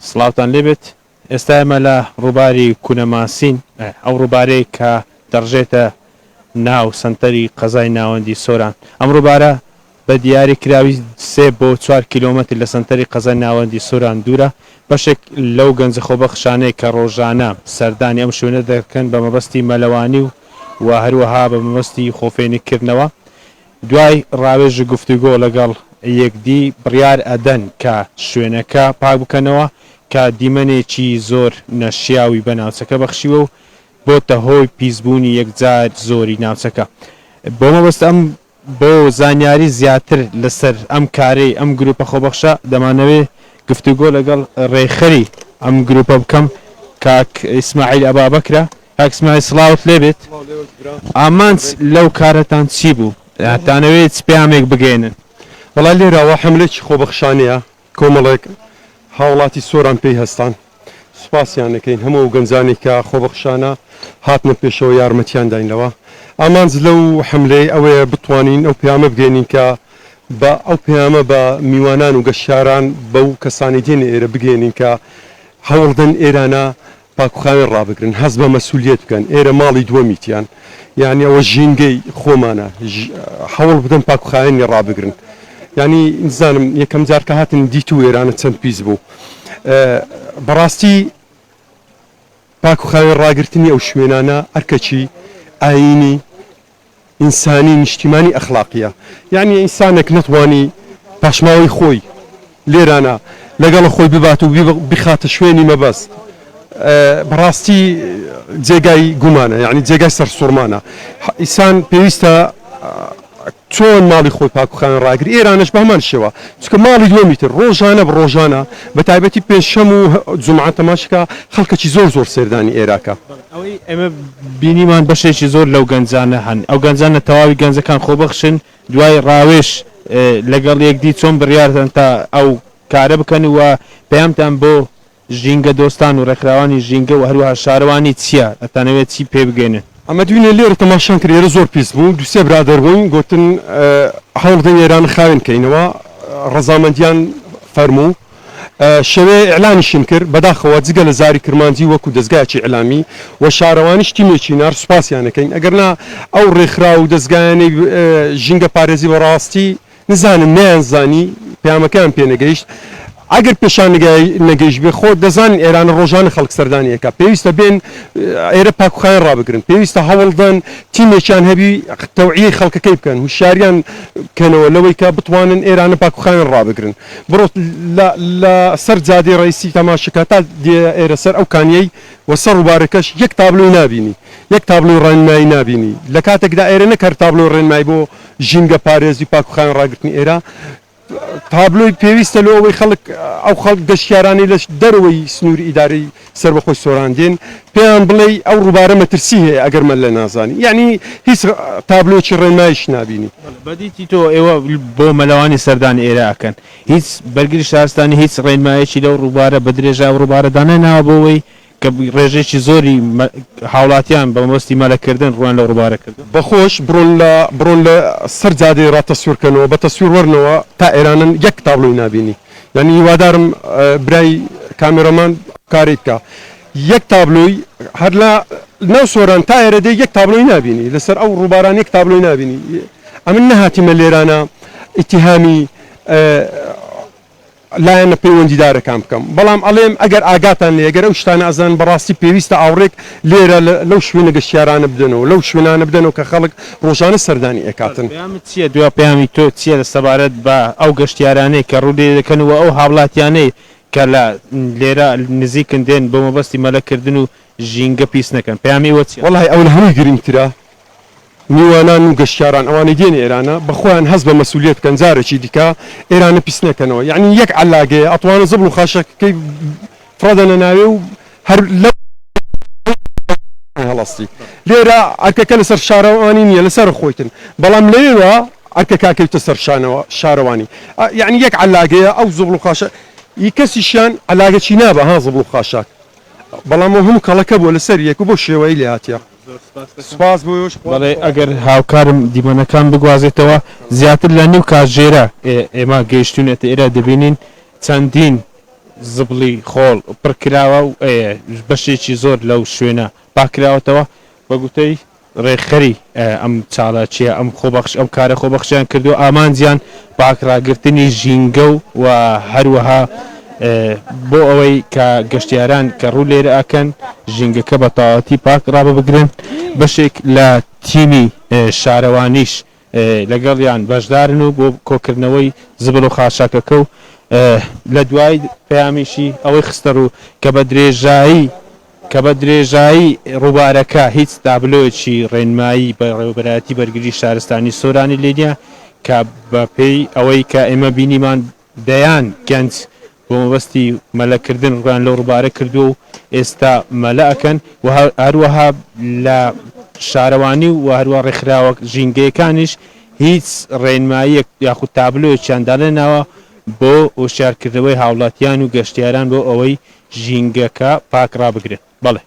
سڵاوتان لێبێت ئێستا ئێمە لە ڕووباری کونەماسین ئەو ڕووبارەی کە دەڕژێتە ناو سەنتەری قەزای ناوەندی سۆران ئەم ڕووبارە بە دیاری کراوی سێ بۆ چوار کیلۆمەتر لە سەنتەری قەزای ناوەندی سۆران دوورە بەشێک لەو گەنجە خۆبەخشانەی کە ڕۆژانە سەردانی ئەم شوێنە دەکەن بە مەبەستی مەلەوانی و و هەروەها بە مەبەستی خۆفێنککردنەوە دوای ڕاوێژ و گفتوگۆ لەگەڵ یەکدی بڕیار ئەدەن کە شوێنەکە پاک بکەنەوە کە دیمەنێکی زۆر نەشیاوی بە ناوچەکە بەخشیوە و بۆتە هۆی پیسبوونی یەکجار زۆری ناوچەکە. بۆ مەبەست ئەم بۆ زانیاری زیاتر لەسەر ئەم کارەی ئەم گروپە خۆبەخشە دەمانەوێ گفتوگۆ لەگەڵ ڕێکخەری ئەم گروپە بکەم کاک ئیسماعیل ئەبابەکرە. کاک سمایل سڵاوت لێبێت ئامانج لەو کارەتان چی بوو ئەتانەوێت چ پەیامێک بگەیەنن؟ وەڵا لێرەوە حەملەیەکی خۆبەخشانەیە کۆمەڵێک هاوڵاتی سۆران پێی هەستان سوپاسیان ئەکەین هەموو ئەو گەنجانەی کە خۆبەخشانە هاتنە پێشەوە یارمەتیان داین لەوە ئامانج لەو حەملەیە ئەوەیە بتوانین ئەو پەیامە بگەیەنین کە بە ئەو پەیامە بە میوانان و گەشتیاران بەو کەسانەی دێنە ئێرە بگەیەنین کە هەوڵدەن ئێرانە پاکوخاوێن ڕابگرن هەست بە مەسولیەت بکەن ئێرە ماڵی دووەمیتیان یانی ئەوە ژینگەی خۆمانە هەوڵ بدەن پاکوخاوێنی ڕابگرن یانی نزانم یەکەم جار کە هاتن دیت و ئێرانە چەند پیس بوو بەڕاستی پاکوخاوێن ڕاگرتنی ئەو شوێنانە ئەرکەکی ئایینی ئینسانی نیشتیمانی ئەخلاقیە یانی ئینسانێک نەتوانی پاشماوەی خۆی لێرانە لەگەڵ خۆی ببات و بخاتە شوێنی مەبەست بەڕاستی جێگای گومانە یعنی جێگای سەرسوڕمانە ئیسان پێویستە چۆن ماڵی خۆی پاکوخاوێن ڕاگری ئێرانش بە هەمان شێوە چونکە ماڵی دووەمی تر ڕۆژانە بە ڕۆژانە بە تایبەتی پێنجشەم و جومعە تەماشکە خەڵکەکی زۆر زۆر سەردانی ئێراکە. ئەوەی ئێمە بینیمان بەشێکی زۆر لەو گەنجانە هەن ئەو گەنجانە تەواوی گەنجەکان خۆبەخشن دوای ڕاوێژ لەگەڵ یەکدی چۆن بڕیاردان تا ئەو کارە بکەن و پەیامتان بۆ ژینگە دۆستان و ڕێکخراوانی ژینگە و هەروەها شارەوانی چییە ئەتانەوێت چی پێ بگەینن؟ ئەمە دوینێ لێرە تەماشان کرد ئێرە زۆر پیس بوو دوو سێ برادەر بووین گۆتن هەوڵدەین ئێرانە خاوێن کەینەوە ڕەزامەندیان فەرموو شەوێ ئیعلانیشم کرد بەداخەوە جگە لە زاری کرمانجی وەکو دەزگایەکی ئیعلامی و شارەوانیش تیمێکی نارد سوپاسیان ئەکەین ئەگەرنا ئەو ڕێکخراو و دەزگایانەی ژینگە پارێزی بەڕاستی نزانم نەیانزانی پەیامەکەیان پێ نەگەیشت ئەگەر پێشان نەگەیشت بێ خۆ دەزانن ئێرانە ڕۆژانە خەڵک سەردانی ئەکا پێویستە بێن ئێرە پاکوخاوێن ڕابگرن پێویستە هەوڵدەن تیمێکیان هەبی تەوعیەی خەڵکەکەی بکەن هوشیاریان کەنەوە لەوەی کە بتوانن ئێرانە پاکوخاوێن ڕابگرن بڕۆ لە سەر جادەی ڕئیسی تەماشەکە تا دێ ئێرە سەر ئەو کانیەی و سەر ڕووبارەکەش یەک تابلۆی نابینی یەک تابلۆی ڕێنمایی نابینی لە کاتێکدا ئێرە نەک هەر تابلۆی ڕێنمایی بۆ ژینگە پارێزی پاک و خاوێن ڕاگرتنی ئێرە تابلۆی پێویستە لۆ ئەوەی خەڵک ئەو خەڵک گەشتیارانەی لە دەرەوەی سنووری ئیدارەی سەربەخۆی سۆران دێن پێیان بڵێی ئەو ڕووبارە مەترسی هەیە ئەگەر مەلە نازانی یەعنی هیچ تابلۆیەکی ڕێنمایش نابینی. بەڵێ بە دیتی تۆ ئێوە بۆ مەلەوانی سەردانی ئێرە ئەکەن هیچ بەرگری شارستانی هیچ ڕێنمایەکی لەو ڕووبارە بە درێژای ئەو ڕووبارە دانەناوە بۆ ئەوەی کە ڕێژەیەکی زۆری هاوڵاتیان بە مەبەستی مەلەکردن ڕوویان لەو ڕووبارە کردووە. بەخۆش بڕۆن لە بڕۆن لە سەر جادەی ڕا تەسویر کەنەوە بە تەسویر وەرنەوە تا ئێرانن یەک تابلۆی نابینی یانی هیوادارم برای کامێرەمان ئەو کارەی بکا یەک تابلۆی هەر لە ناو سۆران تا ئێرە دێ یەک تابلۆی نابینی لەسەر ئەو ڕووباران یەک تابلۆی نابینی ئەمن نەهاتیمە لێرانە ئیتیهامی لایەنە پەیوەندیدارەکان بکەم بەڵام ئەڵێم ئەگەر ئاگاتان لێ گەر ئەو شتانە ئەزانن بەڕاستی پێویستە ئاوڕێک لێرە لەو شوێنە گەشتیارانە بدەنەوە لەو شوێنانە بدەنەوە کە خەڵک ڕۆژانە سەردانی ئەکاتن. پەیامت چیە دوا پەیامی تۆ چیە سەبارەت بە ئەو گەشتیارانەی کە ڕوو لێ دەکەن و ئەو هاوڵاتیانەی کە لە لێرە نزیکن دێن بۆ مەبەستی مەلە کردن و ژینگە پیس نەکەن پەیامی ئێوە چیە؟ وەڵاهی ئەوە لە هەمووی گرنگترە میوانان و گەشتیاران ئەوانەی دێنە ئێرانە بە خۆیان هەست بە مەسولیەت بکەن جارێکی دیکە ئێرانە پیس نەکەنەوە یەعنی یەک عەلاگەیە ئەتوانن زبڵ و خاشاکەکەی فڕەدەنە ناوێ و هەر لەو هەڵەستی لێرە ئەرکەکە لەسەر شارەوانی نییە لەسەر خۆیتن بەڵام لەوێوە ئەرکەکە ئەکەویتە سەر شانەوە شارەوانی یەعنی یەک عەلاگەیە ئەو زبڵ و خاشا ی کەسیشیان عەلاگەچی نابا ها زبڵ و خاشاک بەڵام ئەو هەموو کەڵەکە بووە لەسەر یەک و بەو شێوەیەی لێ هاتیە. سوپاس بۆ ئێوەش خوا بەڵێ ئەگەر هاوکارم دیمەنەکان بگوازێتەوە زیاتر لە نیو کاتژێرە ئێمە گەیشتوینەتە ئێرە دەبینین چەندین زبڵی خۆڵ پڕ کراوە و بەشێکی زۆر لەو شوێنە پاک کراوەتەوە. بە گوتەی ڕێکخەری ئەم چالاکییە، ئەم خۆبەخش ئەم کارە خۆبەخشیان کردووە، ئامانجیان پاکڕاگرتنی ژینگە و و هەروەها بۆ ئەوەی کە گەشتیاران کە ڕوو لێرە ئەکەن ژینگەکە بە تەواوەتی پاک ڕاببگرن. بەشێک لە تیمی شارەوانیش لەگەڵیان بەشدارن و بۆ کۆکردنەوەی زبڵ و خاشاکەکە و لە دوای پەیامیشی ئەوەی خستەڕوو کە بە درێژایی کە بە درێژایی ڕووبارەکە هیچ تابلۆیەکی ڕێنمایی بەڕێوەبەرایەتی بەرگری شارستانی سۆرانی لێ نییە کە بە پێی ئەوەی کە ئێمە بینیمان دەیان گەنج بۆ مەبەستی مەلەکردن ڕوویان لەو ڕووبارە کردووە و ئێستا مەلە ئەکەن و هەروەها لە شارەوانی و هەروە ڕێکخراوە ژینگەیەکانیش هیچ ڕێنماییەک یاخود تابلۆیەکیان دانەناوە بۆ هۆشیارکردنەوەی هاوڵاتیان و گەشتیاران بۆ ئەوەی ژینگەکە پاک ڕابگرن. بەڵێ.